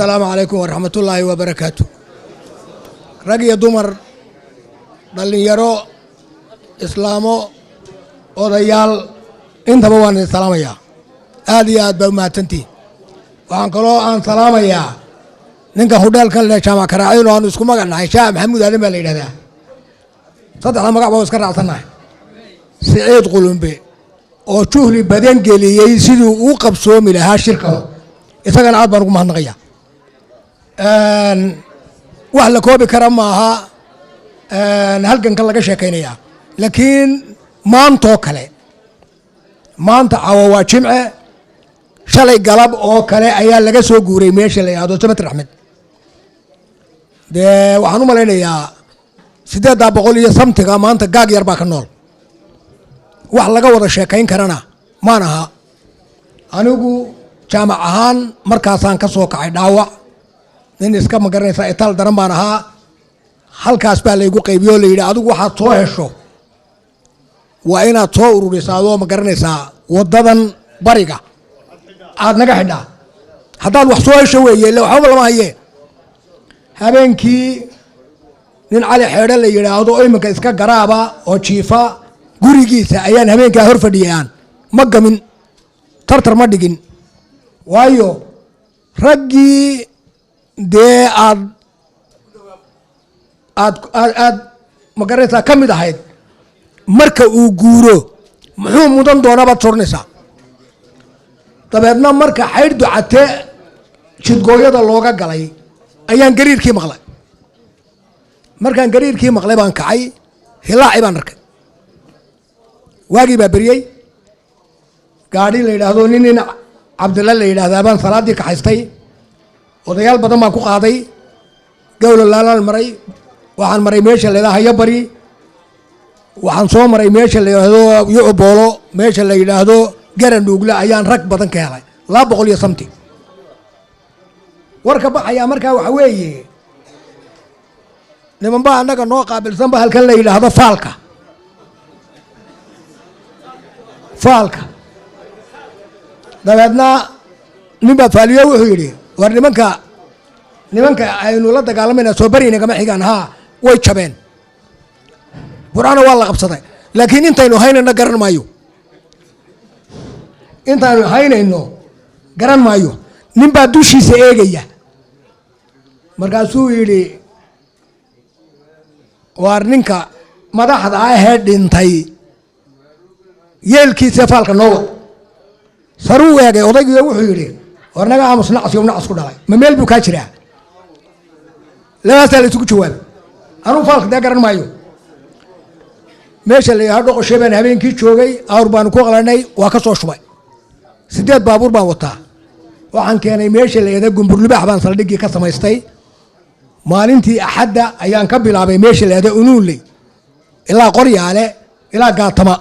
Asalaamu calaykum waraxmatullaahi wabarakaatu. Rag iyo dumar, dhallinyaro, islaamo, odayaal, intaba waan idin salaamayaa. Aad iyo aad baa u mahadsantihin. Waxaan kaloo aan salaamayaa ninka hudheelkan leh, Jaamac Karaaciin, oo aanu isku magac nahay. Shaah Maxamuud Aadan baa la yidhahdaa. Saddexda magac baa iska raacsannahay. Siciid Qulumbe oo juhli badan geliyey siduu uu qabsoomi lahaa shirka, isagana aad baan ugu mahadnaqaya. Wax la koobi kara maaha halgankan laga sheekaynaya, laakiin maantoo kale, maanta cawa waa Jimce, shalay galab oo kale ayaa laga soo guuray meesha la yidhahdo Samater Axmed. Dee waxaan u malaynayaa 800 iyo samtiga maanta gaag yar baa ka nool. Wax laga wada sheekayn karana maan aha. Anigu Jaamac ahaan markaasaan ka soo kacay dhaawac, nin iska magaranaysaa itaal daran baan ahaa. Halkaas baa laygu qaybiyo o la yidhi, adigu waxaad soo hesho waa inaad soo ururisaa, adoo ma garanaysaa waddadan bariga aad naga xidhaa, haddaad wax soo hesho weeye. Ille waxbaba lama haye. Habeenkii nin Cali Xeedhe la yidhaahdo oo iminka iska garaaba oo jiifa gurigiisa ayaan habeenkaa hor fadhiyay. Aan ma gamin, tartar ma dhigin, waayo raggii dee aad ma garanaysaa ka mid ahayd, marka uu guuro muxuu mudan doonaa baad soranaysaa. Dabeedna marka Xaydh Ducate jidgooyada looga galay ayaan gariirkii maqlay. Markaan gariirkii maqlay baan kacay, hilaaci baan arkay, waagii baa beriyey. Gaadhi la yidhaahdo nin Cabdilla la yidhaahdaa baan salaaddii kaxaystay. Odayaal badan baan ku qaaday. Gawla laalaan maray, waxaan maray meesha la yidhahdo Hayabari, waxaan soo maray meesha la yidhaahdo Yucuboolo, meesha la yidhaahdo Garanuugle ayaan rag badan ka helay, 200 iyo samti. Warka baxayaa markaa waxa weeye, nimanba annaga noo qaabilsanba halkan la yidhaahdo faalka. Faalka dabeedna nin baa faaliyo, wuxuu yidhi, war nimanka aynu la dagaalamayna soo bari nagama xigaan. Haa, way jabeen, Burcana waa la qabsaday, laakiin intaynu haynayno garan maayo, intaanu haynayno garan maayo. Nin baa dushiisa eegaya, markaasuu yidhi, waar ninka madaxda ahee dhintay yeelkiisa faalka noo wad. Saruu eegay odaygiio, wuxuu yidhi, war naga aamus, nacas yo nacas ku dhalay, ma meel buu kaa jiraa? Labadaasaa la isugu jawaabay. Anuu faalka dee garan maayo. Meesha la yidhahdo Dhoqoshe baan habeenkii joogay. Awr baanu ku qalanay, waa ka soo shubay. 8 baabuur baan wataa. Waxaan keenay meesha la yidhahdo Gumburlibaax baan saldhiggii ka samaystay. Maalintii Axadda ayaan ka bilaabay meesha la yidhahdo Unuunley ilaa Qoryaale ilaa Gaatama.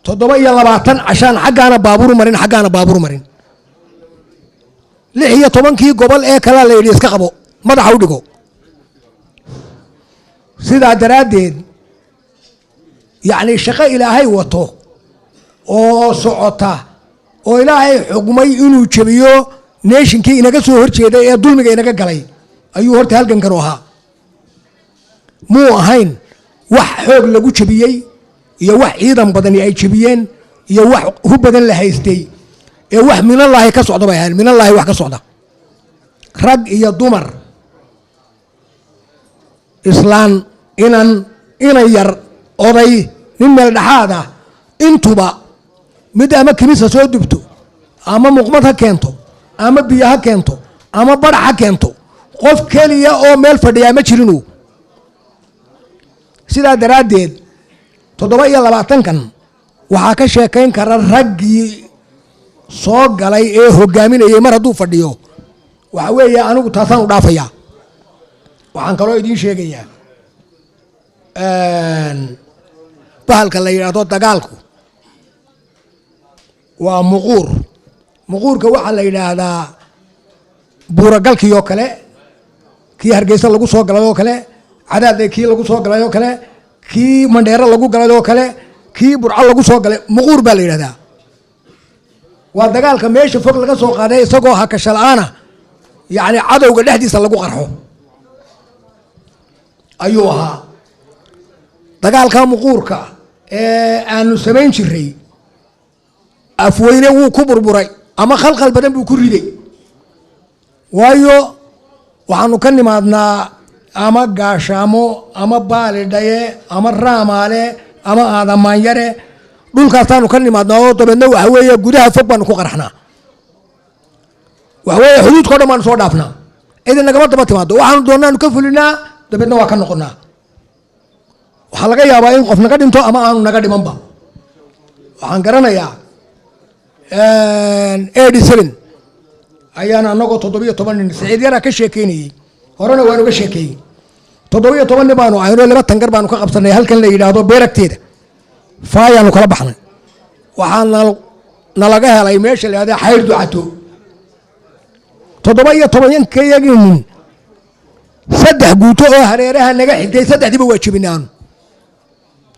27 cashaan xaggaana baabuur marin, xaggaana baabuur marin. 16-kii gobol ee kalea la yidhi iska qabo, madaxa u dhigo. Sidaa daraaddeed, yacni, shaqo Ilaahay wato oo socota oo Ilaahay xugmay inuu jebiyo neeshinkii inaga soo horjeeday ee dulmiga inaga galay ayuu horta halgankanu ahaa. Muu ahayn wax xoog lagu jebiyey iyo wax ciidan badani ay jebiyeen iyo wax hu badan la haystay, ee wax minallaahi ka socda bay ahayn, minallaahi wax ka socda. Rag iyo dumar, islaan, inan, inan yar, oday, nin meel dhexaad ah, intuba mid ama kimisa soo dubto, ama muqmad ha keento, ama biyo ha keento, ama badhax ha keento, qof keliya oo meel fadhiyaa ma jirinu. Sidaa daraaddeed 27-kan waxaa ka sheekayn kara raggii soo galay ee hogaaminayay. Mar hadduu fadhiyo, waxa weeye anigu taasaan u dhaafayaa. Waxaan kaloo idiin sheegayaa, bahalka la yidhaahdo dagaalku waa muquur. Muquurka waxaa la yidhaahdaa buuragalkii oo kale, kii Hargeysa lagu soo galay oo kale, Cadaadle kii lagu soo galay oo kale, kii Mandheero lagu galay oo kale, kii Burco lagu soo galay, muquur baa la yidhahdaa. Waa dagaalka meesha fog laga soo qaaday isagoo hakasha la-aana, yacni cadowga dhexdiisa lagu qarxo ayuu ahaa dagaalka muquurka ee aanu samayn jiray. Afweyne wuu ku burburay ama khalkhal badan buu ku riday, waayo waxaanu ka nimaadnaa ama Gaashaamo ama Baalidhaye ama Raamaale ama Aadamaanyare, dhulkaasaanu ka nimaadnaa oo dabeedna waxa weeye gudaha fog baanu ku qarxnaa. Waxa weeye xuduudka o dhan baanu soo dhaafnaa, cidi nagama daba timaado, waxaanu doonaanu ka fulinaa, dabeedna waa ka noqonaa. Waxaa laga yaabaa in qof naga dhinto ama aanu naga dhimanba. Waxaan garanayaa 87 ayaan anagoo 17 nin, Siciid Yaraa ka sheekeynayey, horena waan uga sheekeeyey, 17 nin baanu ahaynoo 2 tangar baanu ka qabsanay halkan la yidhaahdo beeragteeda, faayaanu kala baxnay. Waxaa nalaga helay meesha la yidhahda Xayr Ducato. 17kayagii nin, 3 guuto oo hareeraha naga xigtay, saddexdiiba waa jebinay aanu,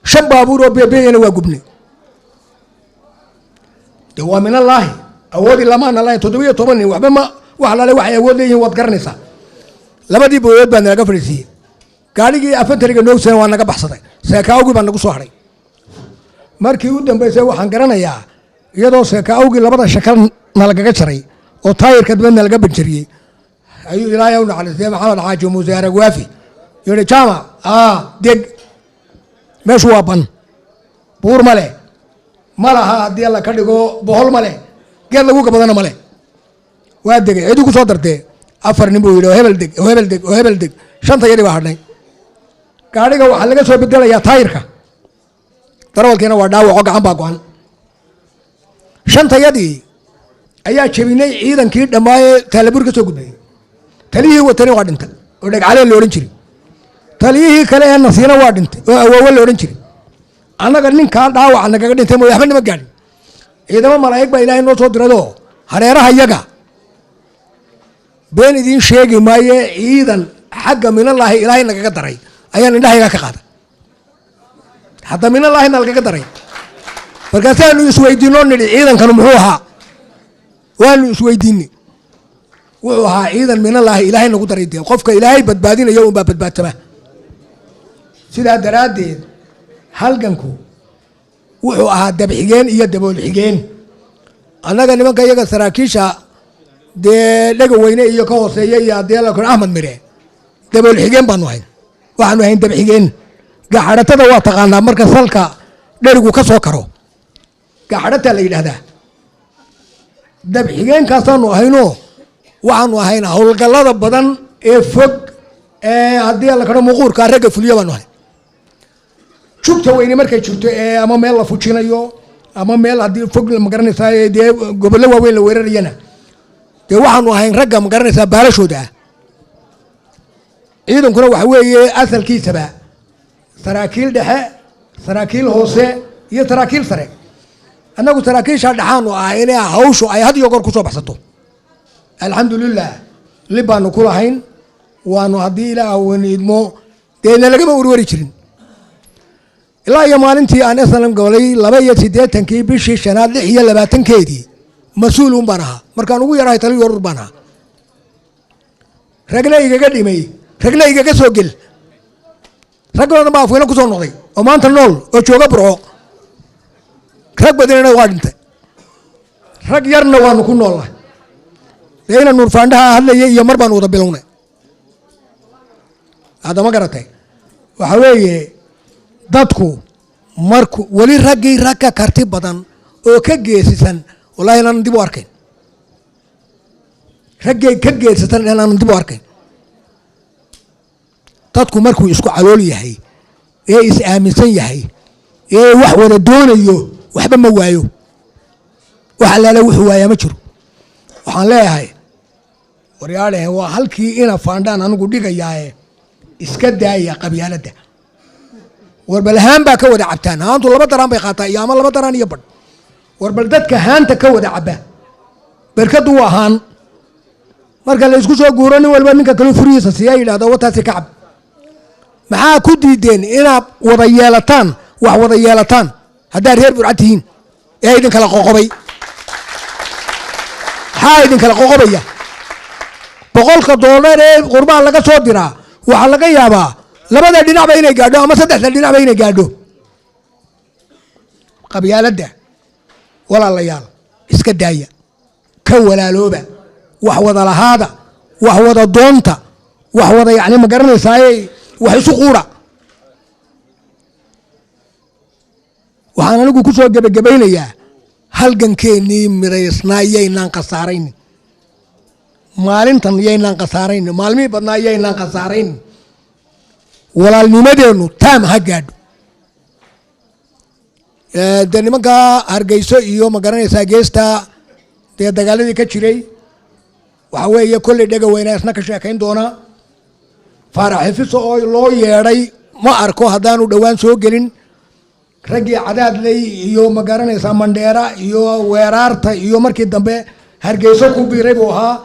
5 baabuur oo beebeeyana waa gubnay. De waa min allaahi, awoodi lamaana lahayn. 17 nin waxba ma wax lale, waxay awood leeyihin waad garanaysaa. Labadii booyood baa nalaga fadhiisiiyey, gaadhigii afantariga noogsana waa naga baxsaday, seekaawgii baa nagu soo hadhay. Markii u dambeysay waxaan garanayaa iyadoo seekaawgii labada shakal nalagaga jaray oo taayirka dibad nalaga banjariyey ayuu Ilaahay u naxariistay Maxamed Xaaji Muuse Aragwaafi yihi, "Jaamac, deg, meeshu waa ban, buur ma leh, ma laha haddii Alla ka dhigo bohol ma leh, geed lagu gabadana ma leh." Waa degay, cidii ku soo dartee 4 nin buu yidhi, oo hebel deg, oo hebel deg, oo hebel deg. Shanta yadii baa hadhnay. Gaadhiga waxaa laga soo bedelayaa taayirka, darawalkiina waa dhaawaco, gacan baa go-an. Shantayadii ayaa jebinay ciidankii dhammaayee Taalabuur ka soo gudbayay. Taliyihii watani waa dhintay oo Dhegcaleen la odhan jiray, taliyihii kale ee Nasiina waa dhintay oo Awoowe la odhan jiray. Annaga ninkaa dhaawaca nagaga dhintay mooye waxba nama gaadhin. Ciidamo malaa'ig baa Ilaahay noo soo diradoo hareeraha yaga, been idiin sheegi maaye, ciidan xagga minallaahi Ilaahay nagaga daray ayaan indhahayga ka qaaday. Hadda minallaahi nalagaga daray. Markaasaanu isweydiinoo nidhi, ciidankanu muxuu ahaa? Waanu isweydiinay, wuxuu ahaa ciidan minallaahi Ilaahay nagu daray. Dee qofka Ilaahay badbaadinayo unbaa badbaadsama. Sidaa daraaddeed halganku wuxuu ahaa dabxigeen iyo daboolxigeen. Annaga nimanka iyaga saraakiisha dee Dhega Weyne iyo ka hooseeya iyo haddii la Axmed Mire daboolxigeen baanu hayn, waxaanu hayn dabxigeen. Gaxadhatada waa taqaanaa, marka salka dherigu ka soo karo gaxadhataa la yidhaahdaa. Dabxigeenkaasaanu ahaynoo waxaanu ahayn howlgallada badan ee fog ee haddii la karo muquurka ragga fuliyo baanu ahayn. Jugta weyne markay jirto ee ama meel la fujinayo ama meel haddii fog magaranaysaa dee gobollo waaweyn la weerarayana, dee waxaanu ahayn ragga magaranaysaa baalashooda ah. Ciidankuna waxa weeye asalkiisaba saraakiil dhexe, saraakiil hoose iyo saraakiil sare. Annagu saraakiisha dhexaanu ahay inay hawshu ay had iyo goor kusoo baxsato. Alxamdulilah, lib baanu ku lahayn, waanu haddii Ilaah idmo dee nalagama warwari jirin. Ilaa iyo maalintii aan SNM golay 82-kii bishii shanaad 26-keedii, mas-uul un baan ahaa. Markaan ugu yarahay taliyo urur baan ahaa. Ragna igaga dhimay, ragna igaga soo gel, rag badan baa Afweyne kusoo noqday oo maanta nool oo jooga Burco. Rag badanina waa dhintay, rag yarna waanu ku noolnahay. Dee ina Nuur Faandhaha hadlayay iyo mar baanu wada bilownay. Haddama garatay, waxa weeye dadku marku weli raggii rag ka karti badan oo ka geesisan wallahi inaanan dib u arkayn, raggay ka geesisan inaanan dib u arkayn. Dadku markuu isku calool yahay ee is aaminsan yahay ee wax wada doonayo, waxba ma waayo, wax allaale wuxuu waayaa ma jiro. Waxaan leeyahay, waryaalehe, waa halkii ina faandhaan anigu dhigayaaye, iska daaya qabyaaladda. Warbal haan baa ka wada cabtaan, haantu 2 daraan bay qaataa iyo ama 2 daraan iyo badh. Warbal dadka haanta ka wada cabba, berkadu waa haan. Marka la isku soo guuro, nin walba ninka kale furihiisa siiya, yidhahdo wataasi ka cab. Maxaa ku diideen inaad wada yeelataan, wax wada yeelataan haddaad reer Burcad tihiin ee idin kala qoqobay? Maxaa idinkala qoqobaya? 100-ka doolar ee qurbaha laga soo diraa waxaa laga yaabaa labada dhinacba inay gaadho ama saddexda dhinacba inay gaadho. Qabyaaladda, walaalayaal, iska daaya, ka walaalooba, wax wada lahaada, wax wada doonta, wax wada, yani ma garanaysaaye, wax isu quura. Waxaan anigu ku soo gebagabaynayaa, halgankeennii midaysnaa yaynaan khasaaraynin, maalintan yaynaan khasaaraynin, maalmihii badnaa yaynaan khasaaraynin. Walaalnimadeennu taam ha gaadho. Dee nimanka Hargeyso iyo ma garanaysaa geesta dee dagaaladii ka jiray, waxaa weeye kolley dhega weynaa isna ka sheekayn doonaa. Faarax Xifiso oo loo yeedhay ma arko haddaanu dhowaan soo gelin. Raggii Cadaadley iyo ma garanaysaa Mandheera iyo Weeraarta iyo markii dambe Hargeyso ku biiray buu ahaa.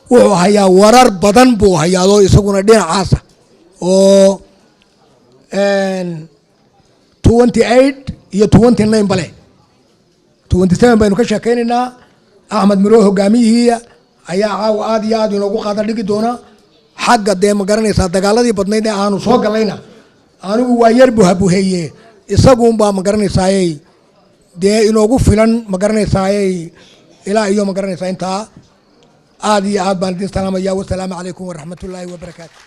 Wuxuu hayaa warar badan buu hayaadoo isaguna dhinacaasa oo 28 iyo 29 bale 27 baynu ka sheekaynaynaa. Axmed Miroo hogaamiyihii ayaa caawa aad iyo aad inoogu qaada dhigi doona xagga dee ma garanaysaa dagaaladii badnayd ee aanu soo gallayna. Anigu waa yar buhabuheeye, isaguunbaa ma garanaysaaye dee inoogu filan, ma garanaysaaye, ilaa iyo ma garanaysaa intaa. Aad iyo aad baan idin salaamaya. Wasalaamu calaykum waraxmat ullaahi wabarakaatu.